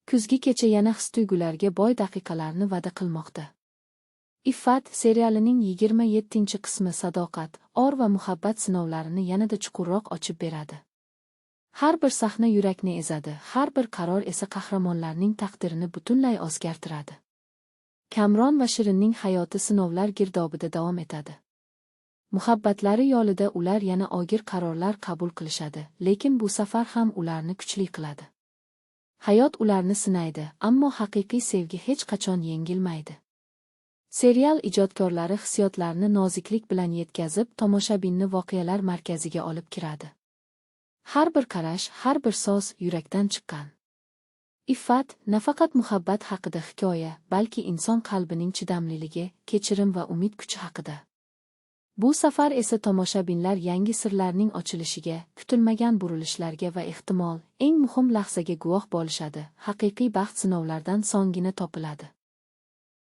Kuzgi kecha yana his-tuyg'ularga boy daqiqalarni va'da qilmoqda. Iffat serialining 27-qismi sadoqat, or va muhabbat sinovlarini yanada chuqurroq ochib beradi. Har bir sahna yurakni ezadi, har bir qaror esa qahramonlarning taqdirini butunlay o'zgartiradi. Kamron va Shirinning hayoti sinovlar girdobida davom etadi. Muhabbatlari yo'lida ular yana og'ir qarorlar qabul qilishadi, lekin bu safar ham ularni kuchli qiladi. Hayot ularni sinaydi, ammo haqiqiy sevgi hech qachon yengilmaydi. Serial ijodkorlari hissiyotlarni noziklik bilan yetkazib, tomoshabinni voqealar markaziga olib kiradi. Har bir qarash, har bir so'z yurakdan chiqqan. Iffat nafaqat muhabbat haqida hikoya, balki inson qalbining chidamliligi, kechirim va umid kuchi haqida. Bu safar esa tomoshabinlar yangi sirlarning ochilishiga, kutilmagan burilishlarga va ehtimol, eng muhim lahzaga guvoh bo'lishadi. Haqiqiy baxt sinovlardan so'nggina topiladi.